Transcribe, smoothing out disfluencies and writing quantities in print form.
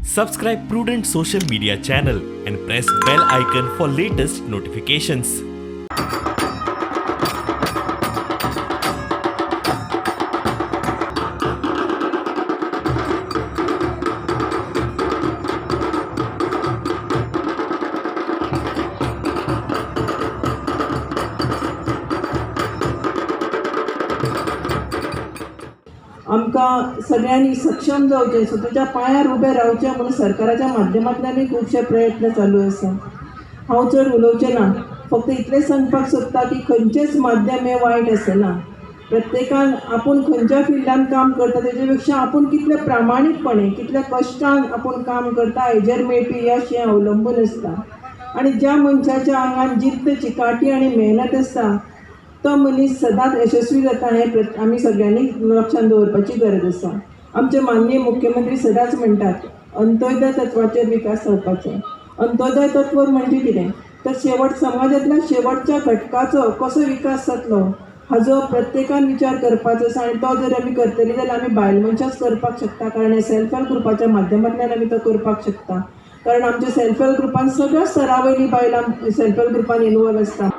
Subscribe Prudent Social Media channel and press bell icon for latest notifications. आमकां सगळ्यांनी सक्षम जावचें, स्वताच्या पांयार उबें रावचें म्हणून सरकाराच्या माध्यमांतल्यानूय खुबशे प्रयत्न चालू आसा. हांव चड उलोवचें ना, फक्त इतलेंच सांगपाक सोदता की खंयचेंच माध्यम हें वायट आसना. प्रत्येकान आपूण खंयच्या फिल्डान काम करता तेजे पेक्षा आपूण कितले प्रामाणीकपणे, कितल्या कश्टान आपूण काम करता हेजेर मेळपी यश हें अवलंबून आसता. आनी ज्या मनशाच्या आंगान जिद्द, चिकाटी आनी मेहनत आसता तो मनीस सदांच यशस्वी जाता हें आमी सगळ्यांनी लक्षांत दवरपाची गरज आसा. आमचे माननीय मुख्यमंत्री सदांच म्हणटात अंत्योदय तत्वाचेर विकास जावपाचो. अंत्योदय तत्व म्हणजे कितें तर शेवट समाजांतल्या शेवटच्या घटकाचो कसो विकास जातलो हाजो प्रत्येकान विचार करपाचो आसा. आनी तो जर आमी करतली जाल्यार आमी बायल मनशांच करपाक शकता, कारण सेल्फ हेल्प ग्रुपाच्या माध्यमांतल्यान आमी तो करपाक शकता. कारण आमच्या सेल्फ हेल्प ग्रुपान सगळ्या स्तरा वयलीं बायलां सेल्फ हेल्प ग्रुपान इनवॉल्व आसता.